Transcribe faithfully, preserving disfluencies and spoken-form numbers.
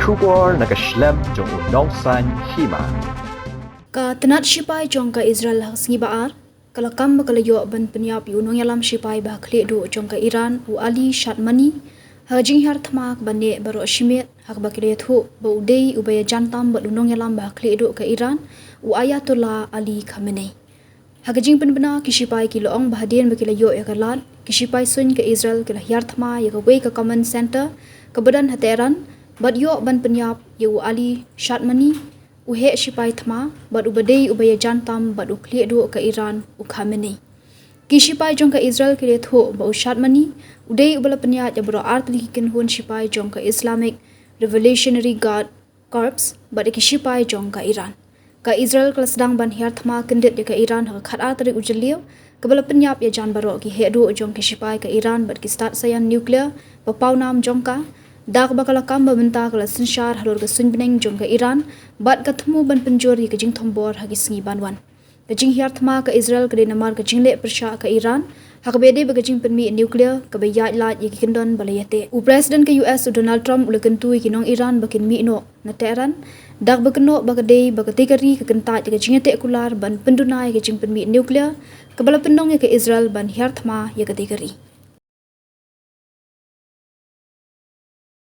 Khubor na ka shlem jong u nongsaiñ hima. Ka tnat shipai jong ka Israel ha ka sngi ba ar ka la kam ba ka la ïoh ban pynïap ïa u nongïalam shipai ba ha khlieh duh jong ka Iran, u Ali Shamkhani, ha ka jinghiar thma kaba neh baroh shimet, ha kaba ki la ïathuh ba u dei uba ïajan tam bad u nongïalam ba ha khlieh duh ka Iran, u Ayatollah Ali Khamenei. Ha ka jingpynbna, ki shipai ki la ong ba hadien ba ki la ïoh ïa ka lad, ki shipai suiñ ka Israel ki la hiar thma ïa kawei ka command center kaba don ha Tehran, bad ïoh ban pynïap ïa u Ali Shamkhani, u heh shipai thma bad uba dei uba ïajan tam bad u khlieh duh ka Iran, u Khamenei. Ki shipai jong ka Israel ki la ïathuh ba u Shamkhani u dei uba la pynïaid ïa baroh ar tylli ki kynhun shipai jong ka Islamic Revolutionary Guard Corps bad ïa ki shipai jong ka Iran. Ka Israel ka la sdang ban hiar thma kyndit ïa ka Iran ha ka khatar tarik u Jylliew, kaba la pynïap ïajan baroh ki heh duh jong ki shipai ka Iran bad ki stad saian nuclear ba pawnam jong ka, da kaba ka la kam ba mynta ka la synshar halor ka suiñbneng jong ka Iran bad ka thmu ban pynjur ïa ka jingthombor ha ki sngi ban wan. Ka jinghiar thma ka Israel ka dei namar ka jingleh pyrshah ka Iran ha kaba ïadei bad ka jingpynmih nuclear kaba ïaid lait ïa ki kyndon ba la ïateh. U President ka U S, u Donald Trump, u la kyntu ïa ki nong Iran ba kin mih noh na Tehran, da kaba kynnoh ba ka dei ba katei ka ri ka kyntait ïa ka jingïateh kular ban pynduna ïa ka jingpynmih nuclear kaba la pynlong ïa ka Israel ban hiar thma ïa katei ka ri.